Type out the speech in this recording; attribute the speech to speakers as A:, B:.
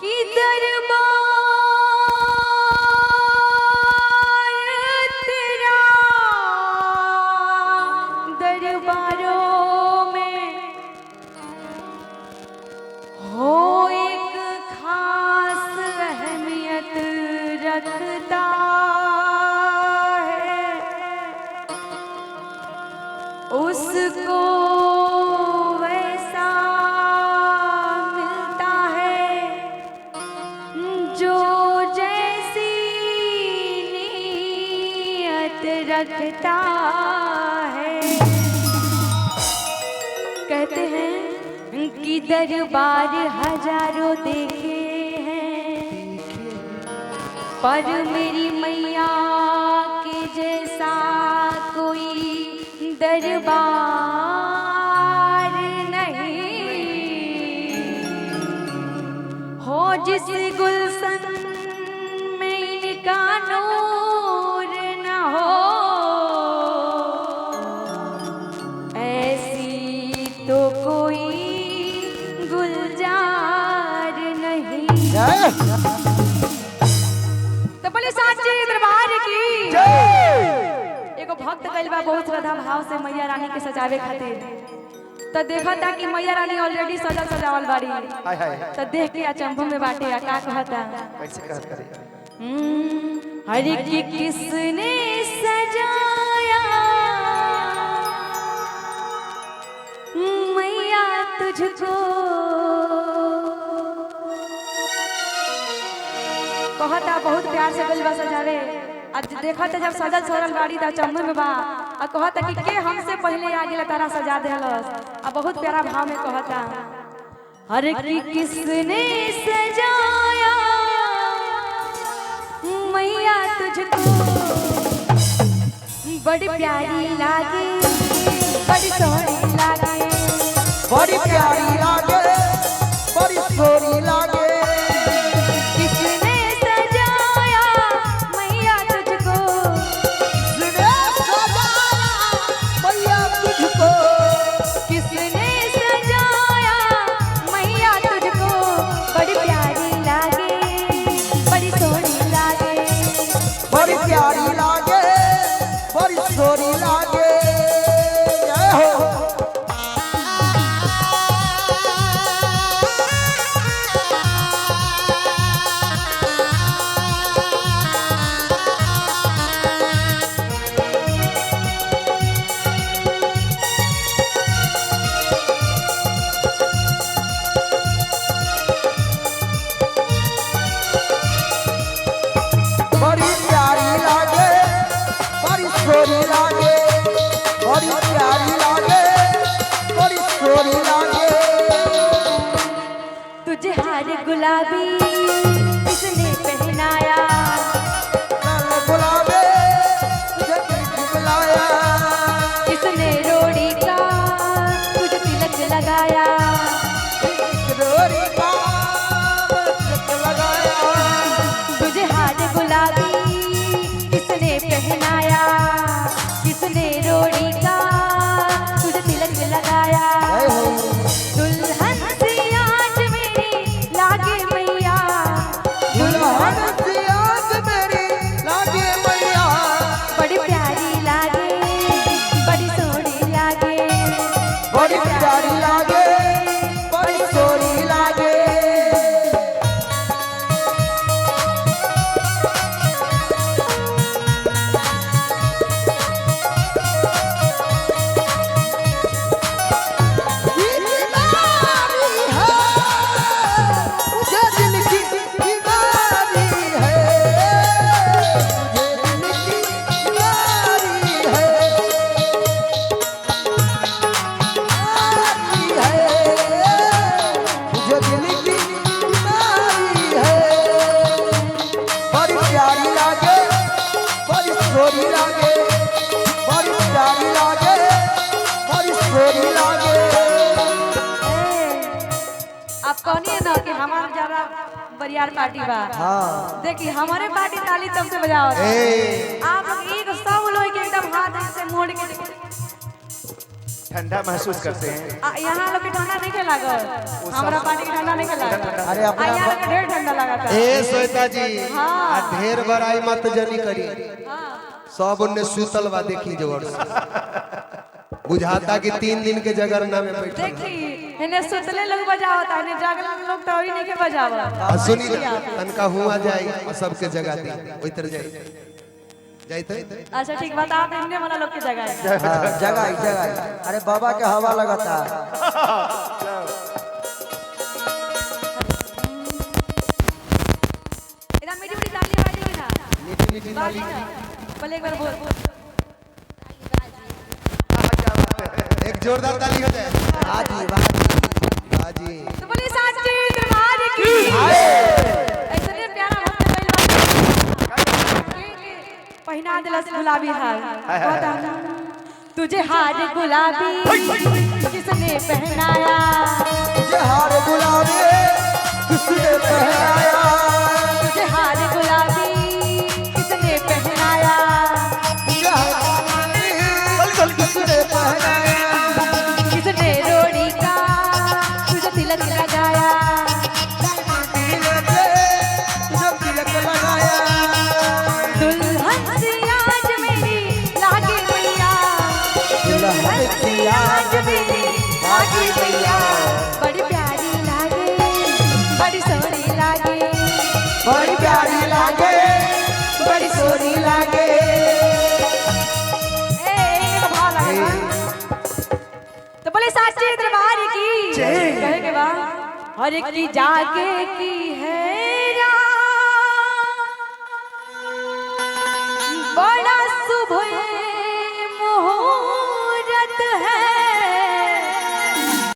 A: कि दरबार तेरा दरबारों में हो एक खास अहमियत रखता है, उसको वैसा मिलता है जो जैसी नीयत रखता है। कहते हैं कि दरबार हजारों देखे हैं, पर मेरी मैया के जैसा कोई दरबार नहीं। हो जिस गुलशन में इनका नूर न हो, ऐसी तो कोई गुलजार नहीं।
B: जय
A: तो बोले साचे दरबार की।
B: जय।
A: एगो भक्त गइल बा बहुत श्रद्धा भाव से मैया रानी के सजावे खातिर, तो देखता कि मैया रानी ऑलरेडी सजल सजावल बाड़ी।
B: हाय हाय।
A: तो देख के अचंभो में बाटे आ का कहता,
B: कैसे कहत करे?
A: हर की किसने सजाया मैया तुझको, कहता बहुत प्यार से गइल बा सजावे। आज देखता जब सजल सवरल बाड़ी त चम्मू में बा आ कहता कि के हमसे पहले आ गेला तारा सजा देहलस। आ बहुत प्यारा भाव में कहता, हर की किसने सजाया मैया तुझको, बड़ी प्यारी लागे, बड़ी सोहनी लागे,
B: बड़ी प्यारी लागे, बड़ी सोहनी लागे।
A: किसने सजाया मैया तुझको,
B: किसने सजाया मैया तुझको,
A: किसने सजाया मैया तुझको, बड़ी प्यारी लागे, बड़ी सोहनी लागे,
B: बड़ी प्यारी लागे, बड़ी सोहनी लागे। जय हो। बड़ी प्यारी लागे, बड़ी सोहनी लागे, बड़ी प्यारी लागे, बड़ी सोहनी लागे।
A: तुझे हार गुलाबी किसने पहनाया,
B: लाल गुलाबे तुझे किसने बुलाया,
A: किसने रोड़ी का तुझे तिलक लगाया,
B: रोरी का तिलक लगाया।
A: तुझे हार गुलाबी किसने पहनाया, किसने रोड़ी का तुझे तिलक लगाया,
B: जय हो।
A: दुल्हन सी आज मेरी लागे मैया,
B: दुल्हन सी आज मेरी लागे मैया,
A: बड़ी प्यारी लागे, बड़ी सोहनी लागे,
B: बड़ी प्यारी लागे, बड़ी सोहनी लागे। बीमारी है मुझे दिल की बीमारी है, मुझे दिल की बीमारी है, बीमारी है, मुझे दिल की बीमारी है। बड़ी प्यारी लागे, बड़ी सोहनी लागे, बड़ी प्यारी लागे, बड़ी सोहनी लागे।
A: आप कहनी है ना कि हमार ज्यादा बरियार पार्टी बा।
B: हाँ।
A: देखिए हमारे पार्टी ताली तुमसे बजाओ।
B: ए।
A: आप लोग एक सब लोग के एकदम हाथ ऐसे मोड़ के देखो।
C: ठंडा महसूस करते हैं।
A: यहाँ लोग के ठंडा नहीं के लागल, हमरा पार्टी के ठंडा नहीं के लागल।
B: अरे अपना
A: आ यहाँ लोग के ढेर ठंडा लागता।
D: ए श्वेता जी, आ ढेर बड़ाई मत जनी करी, सब उन्ने सुतल बा देखी जोर से बुझाता कि 3 दिन के जगरना में बैठल।
A: देखी हेने सुतले लोग बजावता, हेने जागल लोग तो अभी नहीं के बजावत।
D: आ सुनी ना, तनका हुआ जाई और सबके जगा दी, ओई तर जाई जाइते।
A: अच्छा ठीक बात, आप इन्ने वाला लोग के जगह है।
B: हाँ, जगाई जगाई। अरे बाबा के हवा लगाता।
A: इधर मीठी मीठी ताली बाजी ना,
D: मीठी मीठी ताली
A: बाजी ना, पहले एक बार बोल।
D: एक जोरदार ताली हो जाए।
B: हाँ जी, वाह जी।
D: बाजी।
A: तो बोलिए साची दरबार की। ऐसे ने प्यारा भक्त पहिल पहिना दिलस गुलाबी हार। कहता तुझे हार गुलाबी किसने पहनाया,
B: तुझे हार गुलाबी किसने पहनाया,
A: तुझे हार गुलाबी किसने पहनाया,
B: तुझे हार गुलाबी किसने पहनाया,
A: किसने रोड़ी का तुझे तिलक लगाया,
B: तुझे तिलक लगाया,
A: दुल्हन सी आज मेरी लागे मैया,
B: दुल्हन सी
A: आज मेरी लागे मैया, बड़ी प्यारी लागे, बड़ी सोहनी लागे,
B: बड़ी प्यारी लागे, बड़ी सोनी लागे।
A: ए ए तो भाव लागे बा। तो बोले साचे दरबार की कहे के बा हर की जागे की है रात, बड़ा शुभ है।